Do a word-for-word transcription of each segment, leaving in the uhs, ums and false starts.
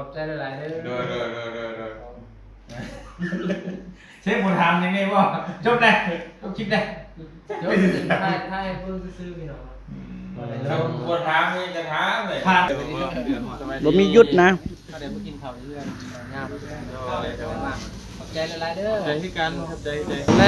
ขอบใจหลายๆเด้อ โดย โดย โดย โดย โดย เซฟบ่ถามหยังได้บ่ จบแล้ว จบคลิปแล้ว จบ ถ่าย ถ่ายให้เบิ่งซื่อๆพี่น้อง อืม บ่ได้ลง บ่ถามหยังก็ถามเลย ผ่าน บ่มีหยุดนะ ถ้าได้มากินข้าวเรือนงาม ขอบใจหลายๆเด้อ ขอบใจคือกัน ขอบใจ ขอบใจ แล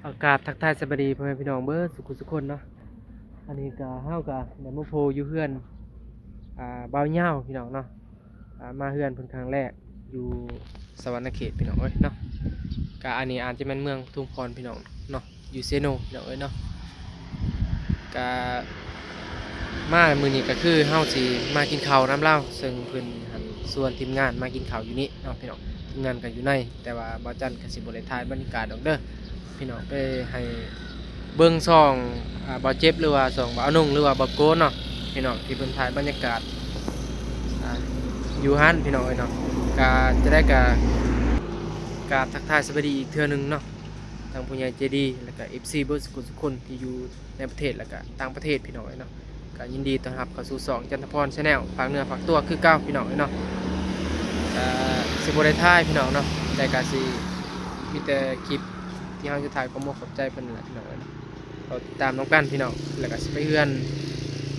เอากราบทักทายสบายดีพ่อแม่พี่น้องเบิดสุขุสุคนเนาะ อันนี้ก็เฮาก็ได้มาโพอยู่เฮือน อ่า บ่าวยาวพี่น้องเนาะ อ่า มาเฮือนเพิ่นครั้งแรกอยู่สะหวันนะเขตพี่น้องเอ้ยเนาะ ก็อันนี้อาจจะแม่นเมืองปทุมพรพี่น้องเนาะ อยู่เซโนพี่น้องเอ้ยเนาะ ก็มามื้อนี้ก็คือเฮาสิมากินข้าวนำลาว ซึ่งเพิ่นหั่นชวนทีมงานมากินข้าวอยู่นี่เนาะพี่น้อง ทีมงานก็อยู่ใน แต่ว่าบ่าวจันก็สิบ่ได้ถ่ายบรรยากาศดอกเด้อ พี่น้องไปให้เบิ่งช่อง อ่า บ่าวเจ็บ หรือว่าช่องบ่าวนุ่ง หรือว่าบ่าวโกนเนาะ พี่น้องที่เพิ่นถ่ายบรรยากาศ อ่า อยู่หั่นพี่น้องเอ้ยเนาะ ก็จะได้ก็กราบทักทายสบายดีอีกเทื่อหนึ่งเนาะ ทางผู้ใหญ่ใจดี แล้วก็ เอฟซี เบิดสุขุสุคนที่อยู่ในประเทศ แล้วก็ต่างประเทศพี่น้องเอ้ยเนาะ ก็ยินดีต้อนรับเข้าสู่ช่องจันทพร Channel ฝากเนื้อฝากตัวคือเก่าพี่น้องเอ้ยเนาะ ก็สิบ่ได้ถ่ายพี่น้องเนาะ แต่ก็สิมีแต่คลิปที่เฮาจะถ่ายขอบมกขอบใจเพิ่นนั่นแหละพี่น้องเอ้ยเนาะ รอติดตามนำกันพี่น้อง แล้วก็สิไปเฮือน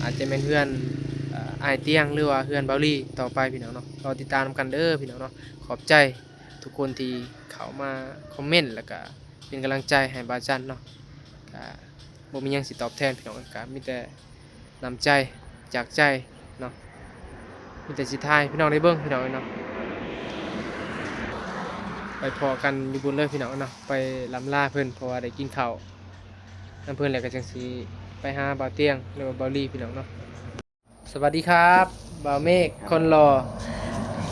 อาจจะแม่นเฮือน เอ่อ อ้ายเตียง หรือว่าเฮือนบ่าวลีต่อไปพี่น้องเนาะ รอติดตามนำกันเด้อพี่น้องเนาะ ขอบใจทุกคนที่เข้ามาคอมเมนต์ แล้วก็เป็นกำลังใจให้บ่าวจันเนาะ ก็บ่มีหยังสิตอบแทนพี่น้อง ก็มีแต่ น้ำใจจากใจเนาะ มีแต่สิถ่ายพี่น้องได้เบิ่งพี่น้องเนาะ ไปพ้อกันอยู่บุญเลยพี่น้องเนาะ ไปล่ำลาเพิ่น เพราะว่าได้กินข้าวนำเพิ่นแล้วก็จั่งสิไปหาบ่าวเตียง หรือว่าบ่าวลีพี่น้องเนาะ สวัสดีครับ บ่าวเมฆคนหล่อ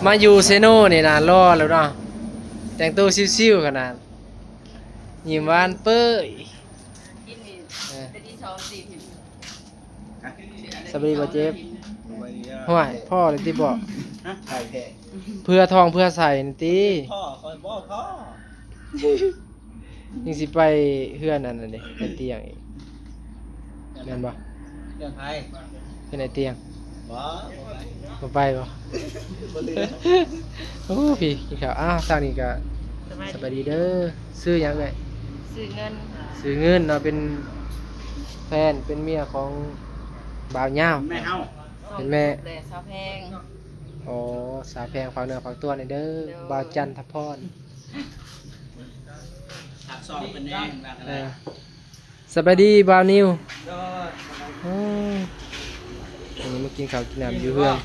มาอยู่เซโนนี่นะหล่อแล้วเนาะ แต่งตัวซิ่วๆขนาด ยิ้มหวานเป้ย กินนี่ เออ เป็นที่สองสี่ สบายดีบ่เจ็บ ห่วย พ่อเลยติบอก ฮะ ใครแพ้ เพื่อทองเพื่อใส่นี่ติ พ่อ คอยบอกพ่อ ยังสิไปเฮือนนั่นน่ะเด้ ไปเตียงอีก แม่นบ่ เรื่องไผ เฮือนไอ้เตียง บ่ บ่ไป บ่ไปบ่ บ่เหลือ โอ้ พี่ กินข้าว อ้าว ทางนี้ก็ สบายดี สบายดีเด้อ ชื่อหยังเอ่ย ชื่อเงิน ชื่อเงินเนาะ เป็นแฟน เป็นเมียของบ่าวยาว แม่เฮา เป็นแม่ แม่สาวแพง อ๋อ สาวแพง ฝากเนื้อฝากตัวหน่อยเด้อ โดย บ่าวจันทพร ฝากซองเพิ่นแหน่ ว่ากัน เอ ได้ อ สบายดีบ่าวนิว โดย อืม วันนี้มากินข้าวกินน้ำอยู่เฮือน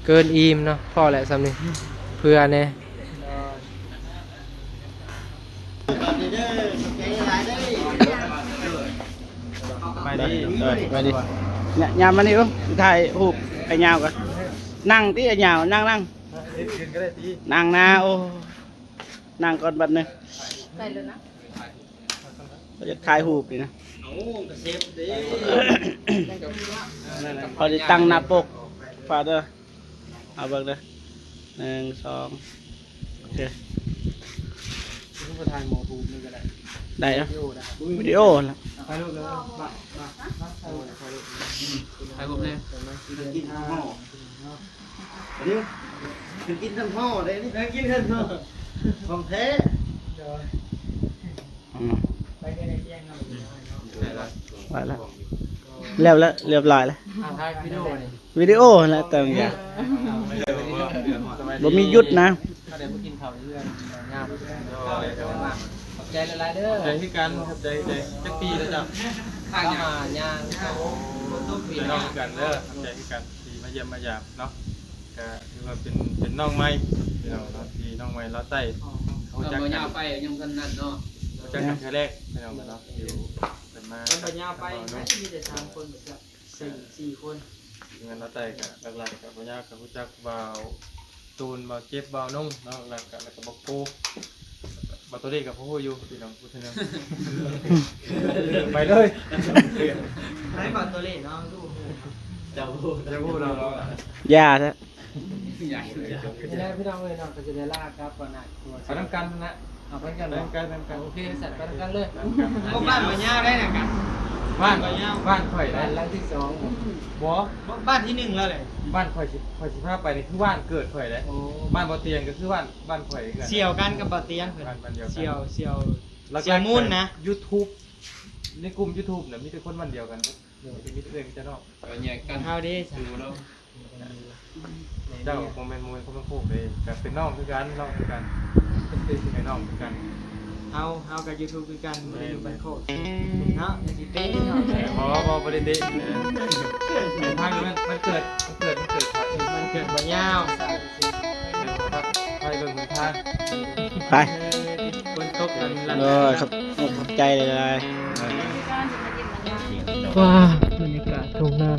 เกินอิ่มเนาะ พอแล้วส่ำนี้ เผื่อแหน่ โดย สบายดี โดย สบายดี เนี่ย ยามมานี่ เอ้ย ถ่ายรูปไอ้ยาวก่อน นั่งติไอ้ยาว นั่ง นั่ง เฮ็ดคืนก็ได้ติ นั่งนะ โอ้ นั่งก่อนบัดหนึ่ง ไปเลยนะ ก็จะถ่ายรูปนี่นะ เอากระเซฟดิ พอได้ตั้งหน้าปก ฝากเด้อ เอาเบิ่งเด้อ หนึ่ง สอง โอเค คือถ่ายหมอทูบนี่ก็ได้ ได้เนาะ วิดีโอนะ วิดีโอละ ถ่ายรูปเลย มา มา มา ถ่ายรูป ถ่ายรูป ถ่ายรูปเลย กินทั้งห่อ เดี๋ยว กินทั้งห่อเลยนี่ กินทั้งห่อ ของแท้ อืม ไปกันในเที่ยงครับ ได้ละ ไปละ แล้วละ เรียบร้อยแล้ว อ่ะ ถ่ายวิดีโอนี่ วิดีโอแล้วแต่มันอยาก บ่มีหยุดนะ ถ้าได้มากินข้าวเรือนงาม ขอบใจหลายๆเด้อ ขอบใจคือกัน ขอบใจ ขอบใจ จักปีแล้วจ้ะ ข้างหน้ายาง ต้นปี ขอบใจ หน้า คือกันเด้อ ขอบใจคือกัน ที่มาเยี่ยมมายามเนาะ ก็ถือว่าเป็น เป็นน้องใหม่ พี่น้องเนาะ ที่น้องใหม่ลาวใต้ อ๋อ รู้จักกัน ตอนบ่ยาวไปยังกันนั่นเนาะ รู้จักกันเทื่อแรก พี่น้องเนาะ อยู่ เพิ่นมา ตอนบ่ยาวไป เนาะ มีแต่สามคน สี่ สี่คน งานลาวใต้ก็หลักๆก็บ่ยาวก็รู้จักบ่าวตูน บ่าวเจ็บ บ่าวนุ่งเนาะ หลักๆก็ แล้วก็บ่าวโก บ่าวตัวเลขกับพ่อฮู้อยู่พี่น้องผู้ชนึง ไปเลย ให้บ่าวตัวเลขเนาะ เจ้าฮู้ เจ้าฮู้เนาะ อย่าซะ นี่แหละพี่น้องเอ้ยเนาะ ก็จะได้ลาครับก่อนนะ เอานำกันนะ เอาไปกันเลย นำกัน นำกัน โอเค สัตว์ไปนำกันเลย นำกัน พวกบ้านบ่ยาวได้นะกัน บ้านบ่ยาว บ้านข่อยได้ บ้านหลังที่สอง บ่ บ้านที่หนึ่งแล้วแหละ บ้านข่อยสิ ข่อยสิพาไปนี่คือบ้านเกิดข่อยเด้ โอ้ บ้านบ่าวเตียงก็คือบ้าน บ้านข่อยคือกัน เสี่ยวกันกับบ่าวเตียงเพิ่น บ้าน บ้านเดียวกัน เสี่ยว เสี่ยว หลักๆ เสี่ยวมูนนะ YouTube ในกลุ่ม YouTube น่ะมีแต่คนบ้านเดียวกัน เออ มีแต่เอื้อยมีแต่น้อง ก็แยกกัน เฮาเด้ อยู่เนาะ เจ้าบ่แม่น บ่แม่นคนบ้านโคกเด้ ก็เป็นน้องคือกัน น้องคือกัน เป็นพี่เป็นน้องคือกัน เฮา เฮากับ YouTube คือกัน บ่ได้อยู่บ้านโคกเนาะ อย่าสิเป๊ะเนาะ บ่ บ่ บ่ได้เตะ ทางมัน มันเกิด มันเกิด มันเกิด มันเกิดบ่ยาว ไปเบิ่งทาง ไป ฝนตกกัน เออ ครับ ขอบใจหลายๆ ว้า บรรยากาศทุ่งนา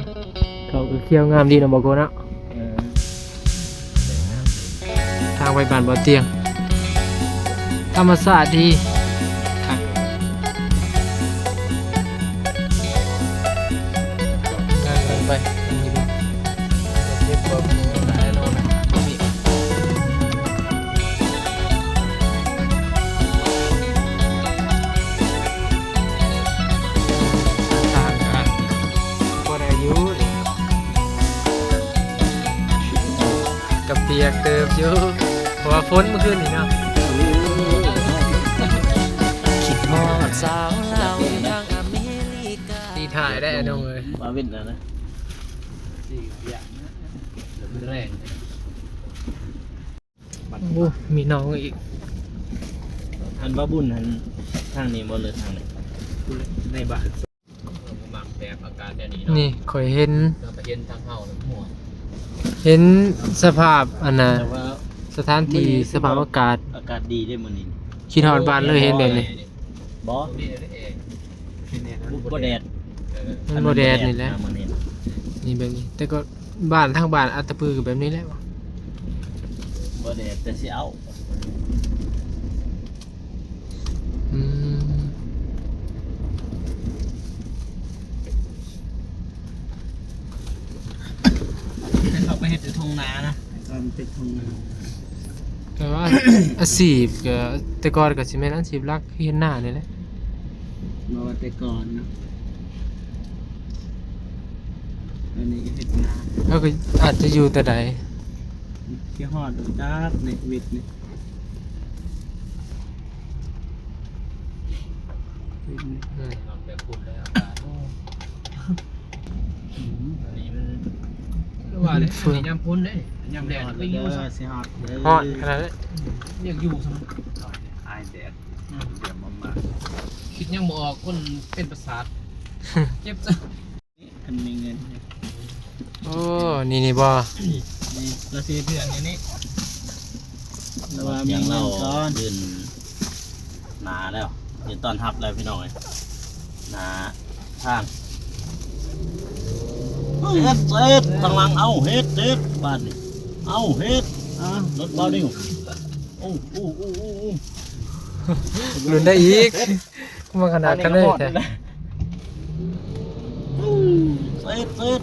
เขาก็เขียวงามดีเนาะ บ่าวโกเนาะ เออ ทางไปบ้านบ่าวเตียง ธรรมชาติดี คัก งานกันไป เก็บความรู้หลายโลนะ บ่มี ทางกัน บ่ได้อยู่ กับเปียกเติบอยู่ เพราะว่าฝนเมื่อคืนนี้เนาะ คิดฮอดสาวลาวอยู่ทางอเมริกา ดีถ่ายได้อะน้องเอ้ย มาวินแล้วนะ สี่เปียกนะ แรง โอ้ มีน้องอีก อันว่าบุญหันทางนี้บ่หรือทางไหน ในบ้าน มักแบบอากาศแบบนี้เนาะ นี่ข่อยเห็น เราไปเห็นทางเฮาแล้วม่วน เห็นสภาพอันน่ะ แต่ว่า สถานที่ มื้อนี้ สภาพอากาศ อากาศดีเด้มื้อนี้ คิดฮอดบ้านเลยเห็นแบบนี้ บ่ นี่เด้ บ่ บ่แดด เออ มันบ่แดดนี่แหละ อ่า มื้อนี้ นี่แบบนี้ แต่ก็บ้าน ทางบ้านอัตตปือก็แบบนี้แหละ บ่แดดแต่สิเอา อืม แต่เขาไปเฮ็ดอยู่ทุ่งนานะ ตอนเป็นทุ่งนา แต่ว่า อาชีพก็ แต่ก่อนก็สิแม่นอาชีพหลักคือเฮ็ดนานี่แหละ บ่ว่าแต่ก่อนเนาะ อันนี้ก็เฮ็ดนา แล้วก็อาจจะอยู่แต่ใด คิดฮอดจักในชีวิตนี่ เป็น อืม แบบคุณเลยอากาศ โอ้ อืม อันนี้มัน คือว่าเลย เฟื่อง อันนี้ยามพ้นเด้ ยามแดดก็อยู่ซะ สิฮอดเด้อ ฮ้อนขนาดนั้น อยากอยู่ซะ อายแดด อืม เดี๋ยวมามา คิดยังบ่ออก คนเป็นประสาท เจ็บซะ คันมีเงิน โอ้ นี่ นี่บ่ นี่ เราซื้อเถื่อนอย่างนี้ เราว่ามีเงินก่อน เสียงเราลื่นหนาแล้ว ยืนต้อนรับแล้วพี่น้องเอ้ย หนาทาง เฮ็ด เฮ็ด ทางหลัง เอ้า เฮ็ด เฮ็ด บาดนี้ เอ้า เฮ็ด อ่ะ รถเบานิ่ว โอ้ โอ้ โอ้ โอ้ โอ้ ลุ้นได้อีก มาขนาดกันเลยแท้ เสร็จ เสร็จ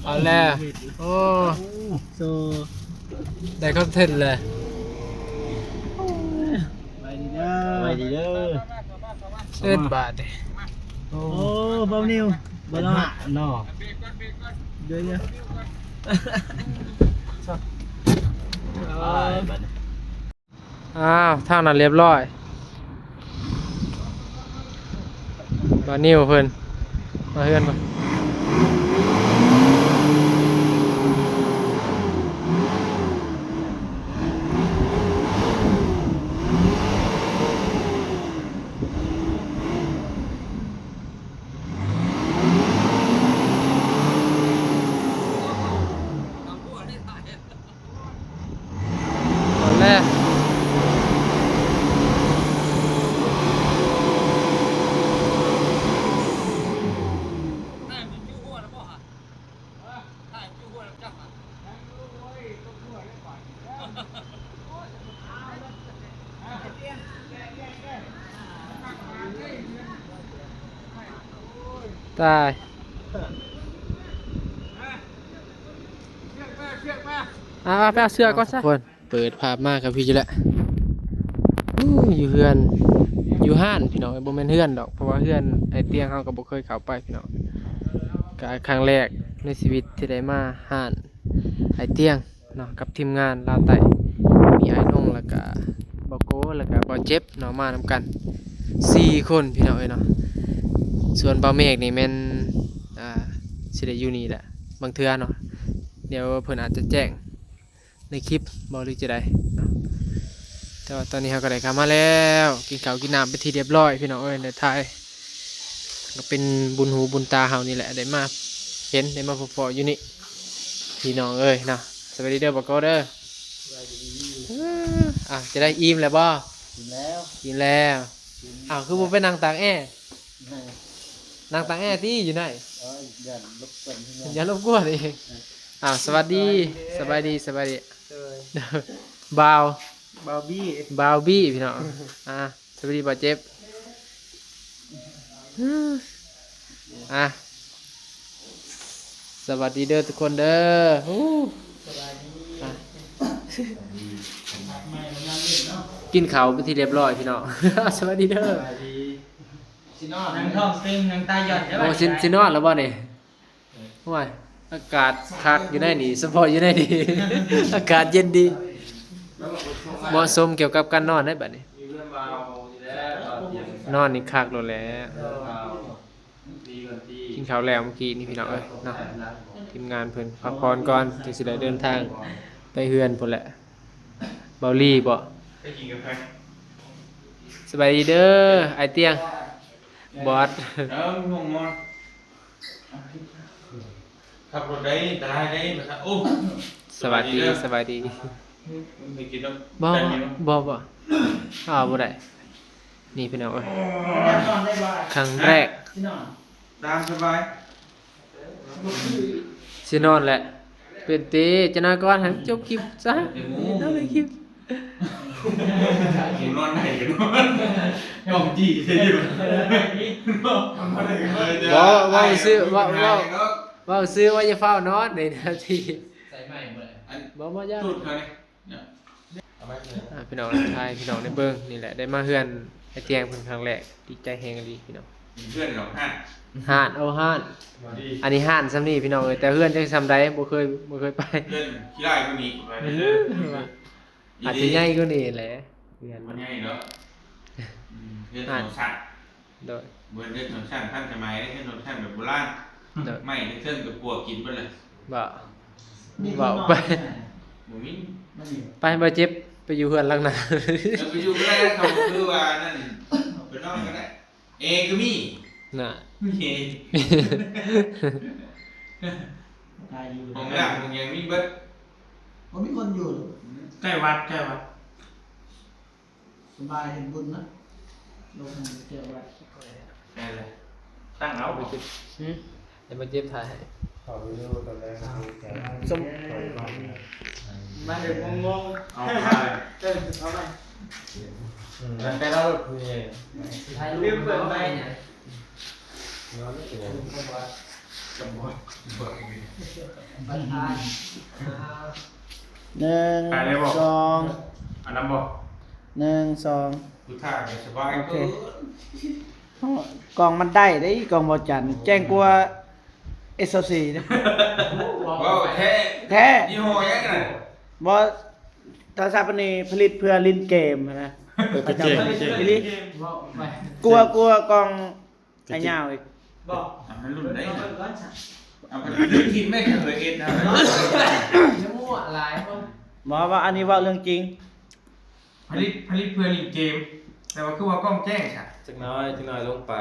เอาแล้ว โอ้ โซ ได้คอนเทนต์เลย ไปดีเด้อ ไปดีเด้อ เสร็จบาดนี่ โอ้ โอ้ เบานิ่ว บ่รอด เนาะ เดี๋ยว เดี๋ยว ไปบัดนี้ อ้าว ทางนั้นเรียบร้อย บ่าวนิวเพิ่น มาเฮือนเพิ่น ตอนแรก ได้มันอยู่หัวแล้วบ่ฮะ ตาย อ่า ไปเอาเสื้อก่อนซะ ทุกคน เปิดภาพมากับพี่อยู่แล้ว อู้ อยู่เฮือน อยู่ห้านพี่น้อง บ่แม่นเฮือนดอก เพราะว่าเฮือนไอ้เตียงเฮาก็บ่เคยเข้าไปพี่น้อง ก็ครั้งแรกในชีวิตที่ได้มาห้านไอ้เตียงเนาะ กับทีมงานลาวใต้ มีอ้ายนง แล้วก็บ่าวโก้ แล้วก็บ่าวเจ็บเนาะ มานำกันสี่คนพี่น้องเอ้ยเนาะ ส่วนบ่าวเมฆนี่แม่น อ่า สิได้อยู่นี่แหละ บางเทื่อเนาะ เดี๋ยวเพิ่นอาจจะแจ้งในคลิปบ่ หรือจะใดเนาะ แต่ว่าตอนนี้เฮาก็ได้เข้ามาแล้ว กินข้าวกินน้ำเป็นที่เรียบร้อยพี่น้องเอ้ย ได้ถ่าย ก็เป็นบุญหูบุญตาเฮานี่แหละ ได้มาเห็น ได้มาพบพ้ออยู่นี่ พี่น้องเอ้ยเนาะ สวัสดีเด้อบ่าวโก้เด้อ สบายดี เออ อ่ะ จะได้อิ่มแล้วบ่ กินแล้ว กินแล้ว กิน อ้าว คือบ่ไปนั่งตากแอร์ นั่ง นั่งตากแอร์ติอยู่ไหน เอ้ย ย่านรบกวนพี่น้อง อย่ารบกวนเอง เออ อ้าว สวัสดี สบายดี สบายดี สบายดี เออ บ่าว บ่าวบี้ บ่าวบี้พี่น้อง อ่ะ สวัสดีบ่าวเจ็บ อ่ะ สวัสดีเด้อทุกคนเด้อ ฮู้ สบายดี อ่ะ กินข้าวเป็นที่เรียบร้อยพี่น้อง สวัสดีเด้อ สบายดี สินอน นั่งท้องตึง นั่งตาหย่อน โอ้ สิ สินอนแล้วบ่นี่ โอ้ย อากาศคักอยู่ในนี่ เฉพาะอยู่ในนี่ อากาศเย็นดี เหมาะสมเกี่ยวกับการนอนได้บัดนี้ มีเพื่อนบ่าวอยู่แล้ว นอนนี่คักโลดแหละ เพื่อนบ่าว กินข้าวแล้วเมื่อกี้นี่พี่น้องเอ้ยเนาะ ทีมงานเพิ่นพักผ่อนก่อน จั่งสิได้เดินทางไปเฮือนพุ้นแหละ บ่าวลีบ่ ไปกินกาแฟ สบายดีเด้อ ไอ้เตียง บอส เออ มึงง่วงนอน ขับรถได้ ตายได้ มาซะ โอ้ สวัสดี สบายดีเด้อ สบายดี มึงไปกินน้ำ บ่ ได้ยินบ่ บ่ บ่ อ่า บ่ได้ นี่พี่น้องเอ้ย นอนได้บ่ ครั้งแรก ที่นอน ตามสบาย สินอนแหละ เป็นติ จะนอนก่อน ให้จบคลิปซะ เดี๋ยวหมู นอนในคลิป หมูนอนไหนกันวะ ยอมจี้ใช่ไหม บ่ เว้าซื่อ เว้า เว้า เว้าซื่อว่าอย่าฟ้าวนอนในนาที ใส่ใหม่เบิด อัน บ่ บ่ อย่า ตูดเขาเนี่ย เนี่ย เอาไว้เลย อ่ะ พี่น้อง ถ่ายพี่น้องได้เบิ่ง นี่แหละ ได้มาเฮือนไอ้เตียงเพิ่นครั้งแรก ดีใจแฮงอีหลีพี่น้อง เพื่อนหรอกฮะ ห้าน โอ้ ห้าน สวัสดี อันนี้ห้านส่ำนี่พี่น้องเอ้ย แต่เฮือนจักส่ำใด บ่เคย บ่เคยไป เพื่อนขี้ร้ายกว่านี้ ไป อื เด้อ ม อาจจะใหญ่กว่านี้แหละ เฮือน มันใหญ่เนาะ อืม เพื่อน ห้าน สองชั้น โดย บ่แม่นเฮือนสองชั้นทันสมัยเด้ เฮือนสองชั้นแบบโบราณ โดย ไม้เทิงๆ ก็ปลวกกินเบิดเลย บ่ มี เว้าไป บ่มี มันนี่ ไป บ่เจ็บ ไปอยู่เฮือนหลังนั้น เออ ไปอยู่ก็ได้ เขาคือว่านั่น ไปนอนก็ได้ เอก็มี น่ะ เอ ตายอยู่ ห้องน้ำห้องหยังมีเบิด บ่มีคนอยู่ ใกล้วัด ใกล้วัด สบายเฮ็ดบุญนะ ลงแก้ววัด ได้เลย ตั้งเอาบ่ หืม เดี๋ยวมาเจ็บถ่ายให้ ขอวิดีโอตอนแรกนะ สม มาเดี๋ยวงงๆ เอาไป เออ เอาไป อืม แล้วไปเล่ารถคุยเลย ถ่ายรูป ลืมเปิดไมค์เนี่ย นอนไม่ถึง จำบอด จำบอด ประธาน อ่า หนึ่ง ไปเลยบอก สอง อันนั้นบอก หนึ่ง สอง กูถ่ายสบาย โอเค เกิน กล้องมันได้เด้ กล้องบ่จัน แจ้งกว่า เอส โอ ซี เด้ ว้าว แท้ แท้ ยี่ห้อยังไง บ่ โทรศัพท์อันนี้ผลิตเพื่อเล่นเกมนะ เออ ไปแจ้ง ไปแจ้ง อีหลี กลัว กลัวกล้อง ไอ้ยาวอีก บอก อ่ะ มันรุ่นไหน เอาไปรุ่นก่อนสั่ง เอาไปรุ่นทีมแม่งเคยเอ็นนะ ยังมั่วหลายคน บอกว่าอันนี้เว้าเรื่องจริง ผลิต ผลิตเพื่อเล่นเกม แต่ว่าคือว่ากล้องแจ้งค่ะ จักหน้อย จักหน้อยลงไป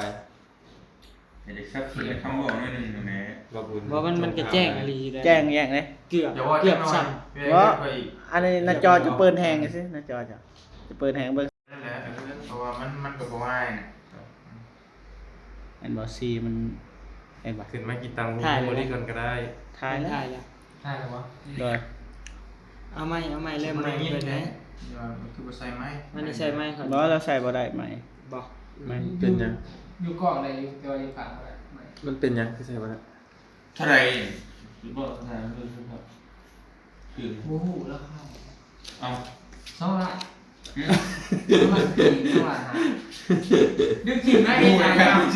เดี๋ยวจะซับซ้อนคำบอกนิดนึงนะแม่ บ่บุญ บ่ มัน มันก็แจ้งอีหลีเลย แจ้งแจ้งเลย เกือบ อย่าว่า เกือบ จักหน้อย สั่น เว้ย ว่า เว้ย อันนี้หน้าจอจะเปิดแฮงซื่อ หน้าจอจะ จะเปิดแฮงเบิ่ง นั่นแหละ เออ เพราะว่ามัน มันก็บ่ง่ายนะ เห็นบ่ สีมัน เห็นบ่ ขึ้นมากินตังค์ ถ่ายเลย โมลี่ก่อนก็ได้ ถ่ายแล้ว ถ่ายแล้ว ถ่ายแล้ววะ โดย เอาไม้ เอาไม้ เริ่มใหม่ มันได้ยิน เปิดไหน เดี๋ยวมันคือบ่ใส่ไม้ มันได้ใส่ไม้ก่อน บ่ เราใส่บ่ได้ไม้ บ่ ไม่เป็นหยัง อยู่กล้องได้อยู่ แต่ว่าอยู่ข้างบ่ได้ไม้ มันเป็นหยังคือใส่บ่ได้ เท่าไหร่ บอกเท่าไหร่ คือ บ่ฮู้ราคา เอา สองล้าน อืม สองล้านสี่ สองล้านห้า ดึกถิ่นได้เองนะ โอ้ยครับ เ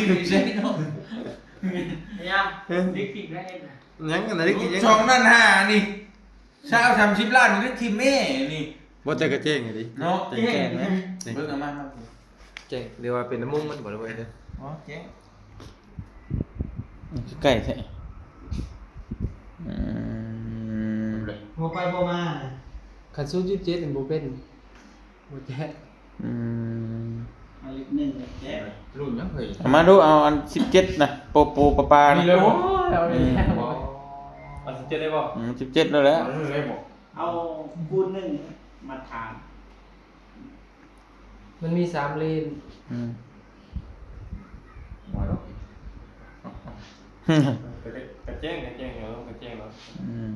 นี่ย ดึกถิ่นได้เองนะ ยังกันนะได้กินยัง ช่องนั่นห้านี่เช้าสามสิบล้านนี่ทีมแม่นี่ บ่แต่กระเจ้งอยู่ดิ เนาะ แจ้งแจ้งนะ เบิ่งเอามาครับ แจ้งหรือว่าเป็นน้ำมุ้งมันบ่ได้เว้ยเด้อ อ๋อเจ๊งใกล้แท้อืม บ่ไปบ่มา คันศูนย์จุดเจ็ดนี่บ่เป็นบ่แจ้ง อืม เอาเลขหนึ่งแจ้ง รุ่นยังเคย เอามาดูเอาอันสิบเจ็ดนะโปโปปาปานะ มีเลยบ่ โอ้ยเอาเลย อืม อันสิบเจ็ดได้บ่ อืมสิบเจ็ดแล้วแหละ อันนี้ได้บ่ เอาคูณหนึ่งมาทาน มันมีสามเลน อืม มาแล้ว กระแจ้งกระแจ้งเดี๋ยวกระแจ้งแล้ว อืม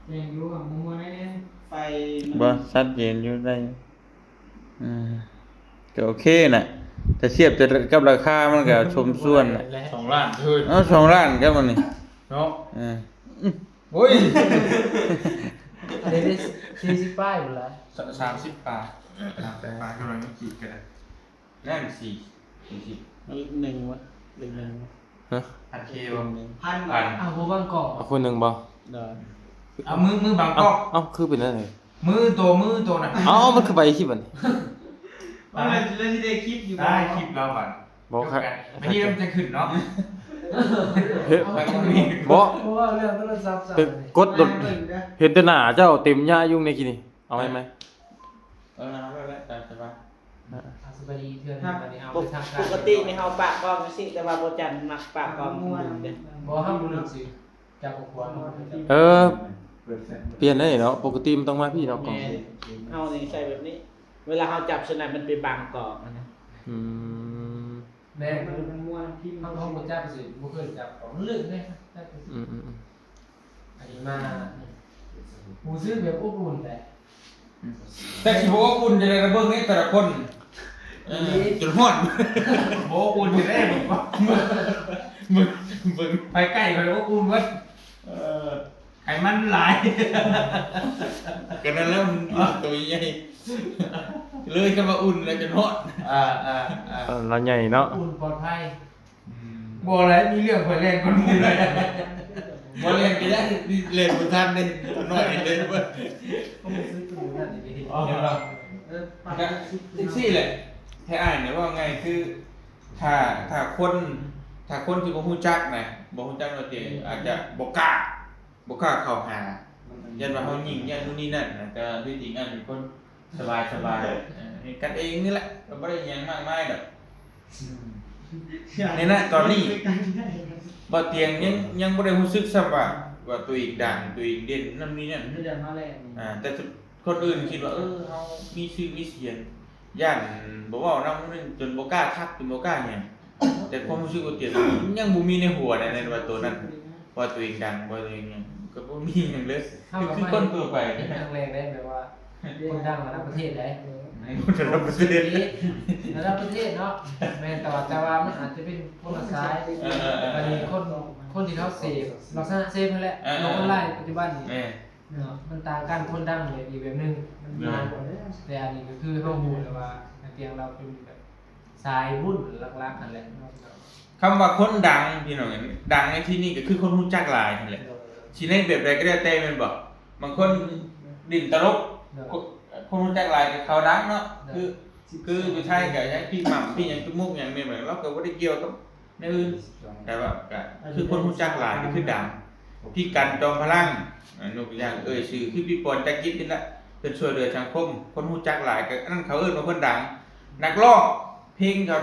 แจ้งอยู่ว่ามัวๆได้เนี่ย ไฟ บ่ชัดเจนอยู่ได้อืมก็โอเคน่ะแต่เทียบแต่กับราคามันก็สมส่วนน่ะ สองล้านเฮ้ย เอาสองล้านครับมันนี่ เนาะ เออ โอ้ย อันนี้ได้สี่สิบป้ายอยู่แล้ว สามสิบปลายสามสิบปลายกำลังขีดกันนะนั่นสี่สี่สิบ เลขหนึ่งวะเลขหนึ่ง พันเคบ่ พัน พัน อ้าวบ่บางกล่อง เอาคนหนึ่งบ่ เด้อ เอามือมือบังก เอ้า ล้อง เอ้าคือเป็นนั่นเลย มือตัวมือตัวน่ะ เอ้ามันคือไปคลิปอันนี้ เอาเลยเลยที่ได้คลิปอยู่ ได้คลิปแล้วบัด บอกครับ ไม่ที่มันจะขึ้นเนาะ เฮ้ย ไปตรงนี้ บอก เพราะว่าเรื่องโทรศัพท์สั่น ไปกดโดด เบิ่งเด้อ เห็นแต่หน้าเจ้าเต็มหญ้ายุ่งในกินนี่เอาไหมไหม เออเอาแล้วแหละตามสบาย อ่ะสบายดีเพื่อนวันนี้เอาไปทางการ ปกตินี่เฮาปะกล้องจังซี่แต่ว่าบ่จันมักปะกล้องหนึ่งเด้อ บ่ห้ามรู้หนังสือจากครอบครัว เออเปลี่ยนได้เนาะปกติมันต้องมาพี่เนาะกล่อง แม่นเฮานี่ใส่แบบนี้ เวลาเฮาจับสนั่นมันไปบังกล้องนะ อืม แม่มันมันม่วนที่มันห้องบ่จับสิบ่เคยจับของลึกเลย อืมอืมอืม อันนี้มาหูซื้อแบบอบอุ่นแหละ แต่สิบ่อบอุ่นจะได้ระเบิดให้แต่ละคนเออจนฮ้อน โอ้อุ่นอยู่ได้ผมว่า มึงมึงไปใกล้ไปอบอุ่นเว้ย เออไขมันหลาย กันนั้นแล้วมันตัวใหญ่เลยก็มาอุ่นแล้วจนฮ้อน อ่าอ่าอ่า เราใหญ่เนาะ อุ่นปลอดภัย บ่อะไรมีเรื่องไปเล่นคนหมู่เลย บ่เล่นก็ได้เล่นบ่ทันเลยตัวน้อยเลยเว้ย ก็ไปซื้อตู้นั่นนี่ อ๋อเหรอ เออปรับ กันซี่แหละแท้อ้ายเนี่ยว่าไงคือ ถ้าถ้าคนถ้าคนที่บ่ฮู้จักนะบ่ฮู้จักว่าเตอาจจะบ่กล้าบ่กล้าเข้าหา ยันว่าเฮายิงยันนู่นนี่นั่นนะแต่ที่จริงอันเป็นคนสบายสบายเออกันเองนี่แหละก็บ่ได้หยังมากมายดอกในนั้นตอนนี้บ่เตียงยังยังบ่ได้ฮู้สึกซ้ำว่าว่าตัวเองดังตัวเองเด่นนั่นนี่นั่น ไม่ได้มาแรง อ่าแต่คนอื่นคิดว่าเออเฮามีชื่อมีเสียงย่านบ่เว้านำคนอื่นจนบ่กล้าทักจนบ่กล้าหยังแต่ความรู้สึกว่าเตียงยังบ่มีในหัวนะในว่าตัวนั้น ว่าตัวเองดังว่าตัวเองหยังก็บ่มีหยังเลยคือคือคนทั่วไป เป็นครั้งแรกได้แบบว่าคนดังระดับประเทศได้ คนระดับประเทศ ระดับประเทศเนาะแม่นแต่ว่าแต่ว่ามันอาจจะเป็นคนละสาย เออเออเออ อันนี้คนคนที่เขาเสพลักษณะเสพนั่นแหละ เออเออ โลกออนไลน์ปัจจุบันนี่ แม่ เนาะมันต่างกันคนดังเนี่ยอีกแบบหนึงมันนานกว่าแต่อันนี้ก็คือเขาฮู้แล้วว่าเตียงเราเป็นแบบสายบุญหลักๆนั่นแหละ คำว่าคนดังพี่น้องดังในที่นี่ก็คือคนฮู้จักหลายนั่นแหละสิในแบบใดก็แล้วแต่แม่นบ่บางคนเล่นตลกคนคนฮู้จักหลายก็เขาดังเนาะคือคืออยู่ไทยก็อย่างพี่หม่ำพี่หยังพี่มุกหยังแม่นบ่เราก็บ่ได้เกี่ยวกับแนวอื่นแต่ว่าก็คือคนฮู้จักหลายก็คือดังพี่กันจอมพลังอ่ายกตัวอย่างเอ่ยชื่อคือพี่ปอนจักรจิตนี่แหละเพิ่นช่วยเหลือสังคมคนฮู้จักหลายก็อันนั้นเขาเอิ้นว่าคนดัง นักร้องเพลงก็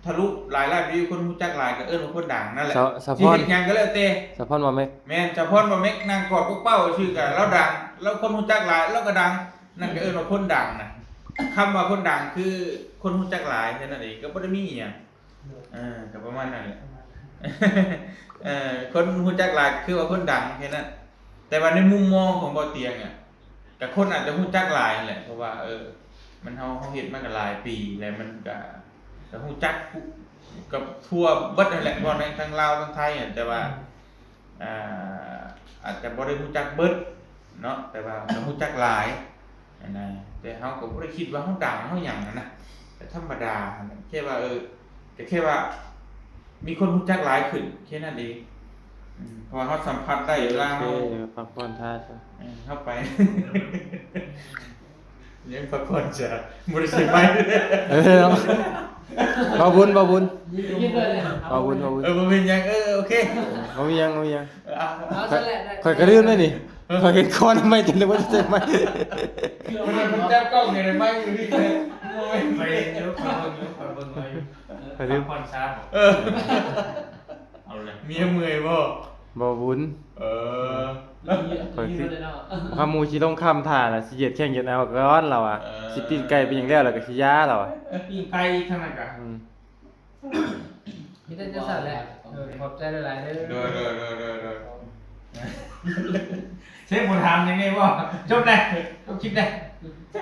ทะลุหลายล้านวิวคนฮู้จักหลายก็เอิ้นว่าคนดังนั่นแหละ สะสะพอน สิเฮ็ดหยังก็แล้วแต่ สะพอนว่าแม่ แม่นสะพอนบ่แม็กนั่งกอดกกเป้าซื่อก็ลาวดังลาวคนฮู้จักหลายลาวก็ดังนั่นก็เอิ้นว่าคนดังนะคำว่าคนดังคือคนฮู้จักหลายแค่นั้นเองก็บ่ได้มีอีหยังเออก็ประมาณนั้นแหละเออคนฮู้จักหลายคือว่าคนดังแค่นั้นแต่ว่าในมุมมองของบ่เตียงอ่ะ แต่คนอาจจะฮู้จักหลายนั่นแหละเพราะว่าเออมันเฮาเฮาเฮ็ดมาก็หลายปีแล้วมันก็ก็ฮู้จักผู้ ก็ทั่วเบิดนั่นแหละ เว้าในทั้งลาวทั้งไทยอะ แต่ว่า อ่า อาจจะบ่ได้รู้จักเบิดเนาะ แต่ว่าก็รู้จักหลายหั้นนะ แต่เฮาก็บ่ได้คิดว่าเฮาดังเฮาหยังหั้นนะ ก็ธรรมดาหั้นนะ แค่ว่า เออ ก็แค่ว่า มีคนรู้จักหลายขึ้น แค่นั้นเอง อืม เพราะว่าเฮาสัมผัสได้เวลาเฮา โอเค เดี๋ยวพักผ่อนท่าซะ เออ เฮาไป ยังพักผ่อนจ้ะ บ่ได้ใช้ไมค์ เออ เนาะ บ่าวบุญ บ่าวบุญ ยืดเลย บ่าวบุญ บ่าวบุญ เออ บ่เป็นหยัง เออ โอเค บ่มีหยัง บ่มีหยัง เออ เอา เอาซะแหละ ข้อยก็ลืมแล้วนี่ ข้อยเห็นคอนไมค์จนนึกว่าจะใช้ไมค์ คือเอาไมค์มาจับกล้องเนี่ย ไมค์อยู่นี่เลย โอ้ย ไปเดี๋ยวข้อยเบิ่งอยู่ ข้อยเบิ่งไว้อยู่ ข้อยลืม พักผ่อนซะ เออ เอาเลย เมียเมื่อยบ่ บ่าวบุญ เออ ข้อยสิ ถ้าหมู่สิลงค่ำถ่าน่ะ สิเหยียดแข้งเหยียดแอวก่อนลาวอะ เออ สิปิ้งไก่เป็นหยังแล้ว แล้วก็สิยาลาวอะ ปิ้งไก่อีกเท่านั้นกะ อืม มีแต่จังซั่นแหละ เออ ขอบใจหลายๆเด้อ โดย โดย โดย โดย โดย เซฟบ่ถามหยังไงบ่ จบเลย จบคลิปเลย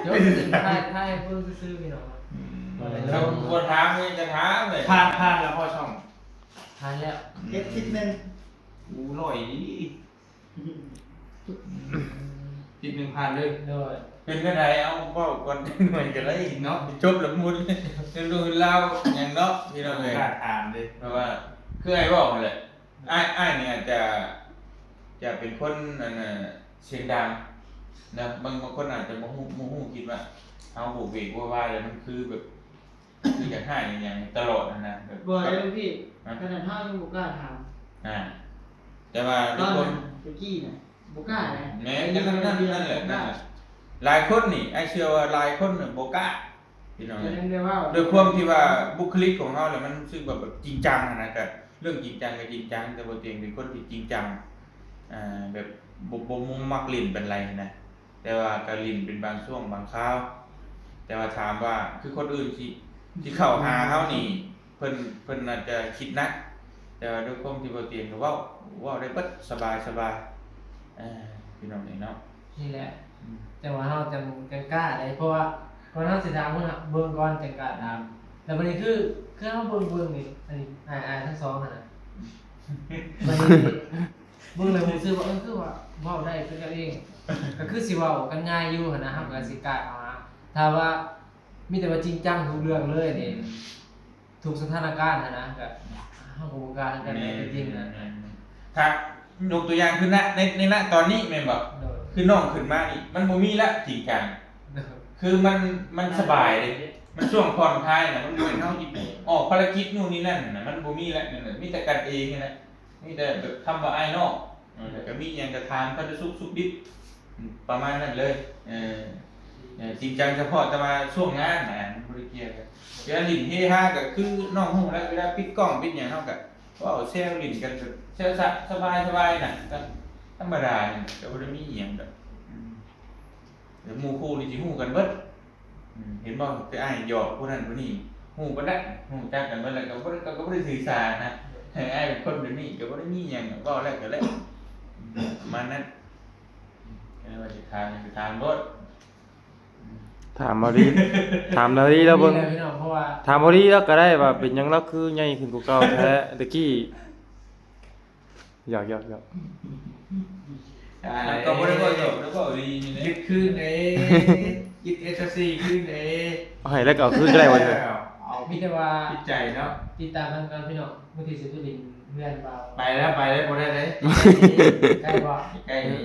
จบ ถ่าย ถ่ายเบิ่งซื่อๆพี่น้อง อืม บ่ได้ลง บ่ถามหยังจะถามเลย ผ่าน ผ่านแล้วพ่อช่อง ผ่านแล้ว เฮ็ดคลิปหนึ่ง อู้ ร้อยดี อีกหนึ่งพันเลย โดย เป็นจั่งใด เอาเว้าก่อนจักหน่อยก็ได้เนาะ จบแล้วหมด เรื่องราวหยังเนาะ พี่น้องเอ้ย บ่กล้าถามเลย เพราะว่า คืออ้ายเว้าหั่นแหละ อ้าย อ้ายนี่อาจจะ จะเป็นคน อันน่ะ เสียงดังนะ บาง บางคนอาจจะบ่ฮู้ บ่ฮู้ คิดว่า เฮาโหวกเวกโวยวายแล้วมันคือแบบ คืออยากให้อิหยังตลอดหั้นนะ แบบ บ่ได้หลวงพี่ ฮะ ขนาดเฮายังบ่กล้าถาม อ่า แต่ว่า ตอนนั้น ทุกคน ตะกี้น่ะ บ่กล้านะ แม่น อันนี้ นั่น นั่น นั่นแหละ บ่กล้า นั่นแหละ หลายคนนี่ อ้ายเชื่อว่าหลายคนน่ะบ่กล้า พี่น้อง ก็ยังได้เว้า ด้วยความที่ว่าบุคลิกของเฮาเนี่ยมันรู้สึกว่าแบบจริงจังหั้นนะ ก็เรื่องจริงจังก็จริงจัง แต่บ่เตียงเป็นคนที่จริงจัง อ่า แบบบ่ บ่ บ่มักเล่นปานใดหั้นนะ แต่ว่าก็เล่นเป็นบางช่วงบางคราว แต่ว่าถามว่าคือคนอื่นสิ สิเข้าหาเฮานี่ เพิ่น เพิ่นอาจจะคิดหนัก แต่ว่าด้วยความที่บ่เตียงก็เว้า เว้าได้เบิด สบาย สบาย เอ่อ พี่น้องเอ้ยเนาะ นี่แหละ อืม จั่งว่าเฮาจั่ง จั่งกล้าได้ เพราะว่าก่อนเฮาสิถามเพิ่นน่ะ เบิ่งก่อนจั่งกล้าถาม แล้วบัดนี้คือ คือเฮาเบิ่ง เบิ่งนี่ อันนี้ อ้าย อ้ายทั้งสองหั่นน่ะ บัดนี้ เบิ่งแล้วรู้สึกว่า เออ คือว่าเว้าได้คือกันเอง ก็คือสิเว้ากันง่ายอยู่หั้นนะ เฮาก็สิกล้าเข้าหา ถ้าว่ามีแต่ว่าจริงจังทุกเรื่องเลยนี่ ทุกสถานการณ์หั้นนะ ก็เฮาก็บ่กล้าคือกัน แม่น จริงๆนะ แม่น ถ้ายกตัวอย่างคือณ ใน ในณ ตอนนี้แม่นบ่ โดย คือน้องขึ้นมานี่ มันบ่มีละจริงจัง โดย คือมัน มันสบายเด้ มันช่วงผ่อนคลายน่ะ มันบ่แม่นเฮาสิออกภารกิจนู่นนี่นั่นน่ะ มันบ่มีละ นั่นน่ะ มีแต่กันเองนี่แหละ มีแต่แบบคำว่าอ้ายน้อง เออ แล้วก็มีหยังก็ถามสารทุกข์สุขดิบ ประมาณนั้นเลย เออ เออ จริงจังเฉพาะแต่ว่าช่วงงานน่ะ มันบ่ได้เกี่ยวกัน เวลาหลิ้นเฮฮาก็คือน้องฮู้แล้ว เวลาปิดกล้องปิดหยังเฮาก็เว้าแซวหลิ้นกันแบบแซวสะ สบายๆน่ะ ก็ธรรมดานี่ ก็บ่ได้มีอิหยังดอก อืม แล้วหมู่คู่นี่สิฮู้กันเบิด อืม เห็นบ่ คืออ้ายหยอกผู้นั้นผู้นี้ ฮู้เบิดแหละ ฮู้จักกันเบิดแล้ว ก็บ่ได้ ก็ ก็บ่ได้ถือสานะ อ้ายเป็นคนแบบนี้ ก็บ่ได้มีหยัง เว้าแล้วก็แล้ว อืม ประมาณนั้น เออ ว่าสิถามหยังก็ถามโลด ถามเอาดี ถามเอาดีแล้วเบิ่ง นี่แหละพี่น้อง เพราะว่า ถามเอาดีแล้วก็ได้ว่าเป็นหยังเราคือใหญ่ขึ้นกว่าเก่าแท้ ตะกี้ หยอก หยอก หยอก อ่า แล้วก็บ่ได้เว้าหยอก แล้วก็เอาดีนี่แหละ ยึดคืนเด้ ยึด เอสซี คืนเด้ เอาให้แล้วก็เอาคืนก็ได้วะเนี่ย เอา มีแต่ว่า จิตใจเนาะ ติดตามกันครับพี่น้อง มื้อที่สิไปเล่นเฮือนบ่าว ไปแล้ว ไปแล้ว บ่ได้เลย ใกล้บ่ ใกล้นี้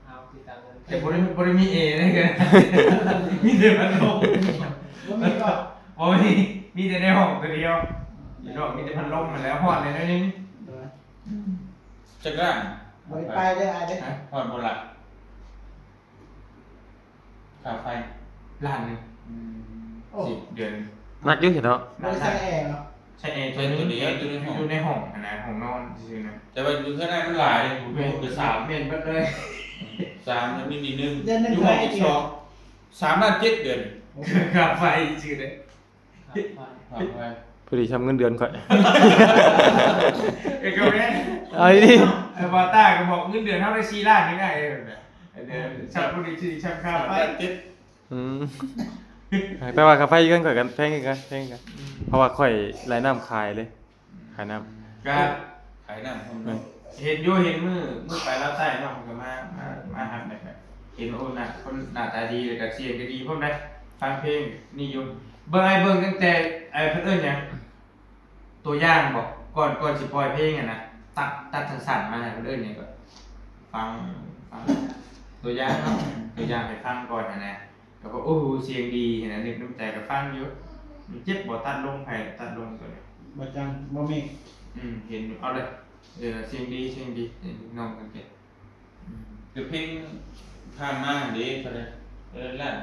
เอาติดตามกัน แต่บ่ได้ บ่ได้มีเอเลยกัน มีแต่พัดลม บ่มีบ่ บ่มี มีแต่ในห้องตัวเดียว พี่น้อง มีแต่พัดลมมาแล้ว ฮ้อนเลยนะนี่ โดย จักร่าง บ่ได้ไปเด้ออ้ายเด้อ ฮะ ฮ้อนบ่ล่ะ ค่าไฟ ล้านหนึ่ง อืม โอ้ สิบเดือน หนักอยู่เนาะ บ่ได้ใส่แอร์เนาะ ใส่แอร์ตัวหนึ่ง ใส่ตัวเดียว อยู่ในห้อง อยู่ในห้องหั้นนะ ห้องนอนซื่อๆนะ แต่ว่าอยู่ข้างในมันหลายเลย ผม แม่น อยู่กับสาม แม่นเบิดเลย สาม แล้วมีนิดนึง เดือนหนึ่ง อยู่ห้องอีก เท่าไหร่ สอง สามล้านเจ็ดเดือน ค่าไฟซื่อเลย ค่าไฟ ค่าไฟ พอดีทำเงินเดือนข่อย เอกเวท เอาดิ ไอ้บาต้าก็บอกเงินเดือนเท่าได้สี่ล้านนี่ไง เออ เดือน สาม พอดีสี่ สาม ค่าไฟ สามล้านเจ็ด อืม แต่ว่าค่าไฟเฮือนข่อยก็แพงคือกัน แพงคือกัน เพราะว่าข่อยรายน้ำขายเลย ขายน้ำ ก็ขายน้ำพร้อมเนาะ เห็นอยู่ เห็นมื้อ มื้อไปลาวใต้เนาะ เพิ่นก็มา มา มาหับแบบ เห็น โอ้ หน้า คนหน้าตาดี แล้วก็เสียงก็ดีพร้อมนะ ฟังเพลงนี่อยู่ เบิ่ง อ้ายเบิ่งตั้งแต่ ไอ้เพิ่นเอิ้นหยัง ตัวอย่างบ่ ก่อน ก่อนสิปล่อยเพลงอะนะ ตัด ตัดสั้นๆมาให้เพิ่นเอิ้นหยังก็ ฟัง ฟัง ตัวอย่างเนาะ ตัวอย่างให้ฟังก่อนหั้นนะ แล้วก็ โอ้ เสียงดีหั้นนะ นึกในใจก็ฟังอยู่ มันเจ็บบ่ ตัดลง ไผตัดลงตัวนี้ บ่จัง บ่มี อืม เห็นอยู่ เอาเลย เออ เสียงดี เสียงดี เสียงดี น้องกันเก่ง อืม แต่เพลงผ่านมาเด้ เท่าไหร่ เออ ล้าน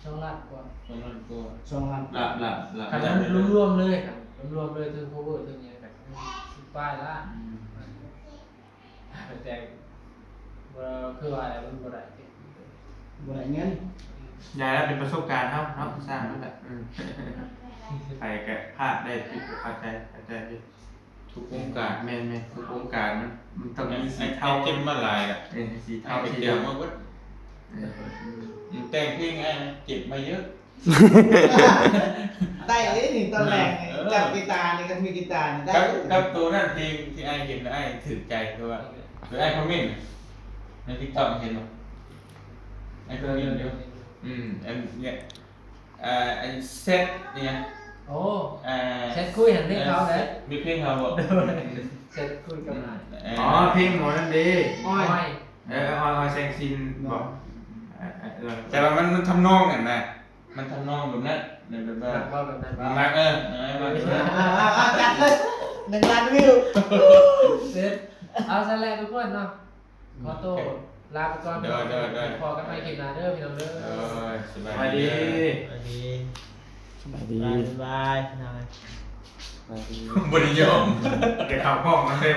สองล้านกว่า สองล้านกว่า สองล้าน หลับหลับหลับ คันนั้นรวมๆเลยครับรวมๆเลยทั้ง cover ทั้งหยังกันสิบปลายล้าน อืม แต่บ่คือว่าอะไรมันบ่ได้ บ่ได้เงิน อย่าแล้วเป็นประสบการณ์เฮาเนาะ สร้างนั่นแหละ อืม ไปก็พลาดได้ ผิดก็เข้าใจ เข้าใจผิด ทุกโครงการ แม่นๆ ทุกโครงการมัน มันต้องมีสีเทา เจ็บมาหลายอ่ะ เออ สีเทา ไอ้ สี เจ็บ ดำ มาเบิด เออ แต่งเพลงไอ้นะเจ็บมาเยอะ ได้เลยนี่ตอนแรกนี่ เออ จับกีตาร์นี่ก็ถือกีตาร์นี่ได้ กับกับตัวนั้นเพลงที่ไอ้เห็นไอ้ถือใจคือว่าคือไอ้คอมเมนต์น่ะใน TikTok เห็นบ่ไอ้คอมเมนต์เดียวอืมอันเนี้ยอ่าอันเซตเนี่ย โอ้ อ่า เซตคุยหันเพลงเขาเลย มีเพลงเขาบ่ เซตคุยกับนาย เออ อ๋อ เพลงหมอนั่นเด้ อ้อย อ้อย เออ ออย ออย แสงสินบอกเออเออเออ แต่ว่ามันมันทำนองกันนะ มันทำนองแบบนั้นแบบว่า หนักว่าแบบนั้น มักเออเออมัก อ่าอ่าอ่าจัดเลยหนึ่งล้านวิว เซตเอาซะแล้วทุกคนเนาะขอโทษลาไปก่อน เดี๋ยวเดี๋ยวเดี๋ยว พอกันใหม่คลิปหน้าเด้อพี่น้องเด้อ เออสบาย สวัสดี สบายดี สบายดี บายบายพี่น้อง สบายดี บริยมเดี๋ยวข่าวพ่องมันเต็ม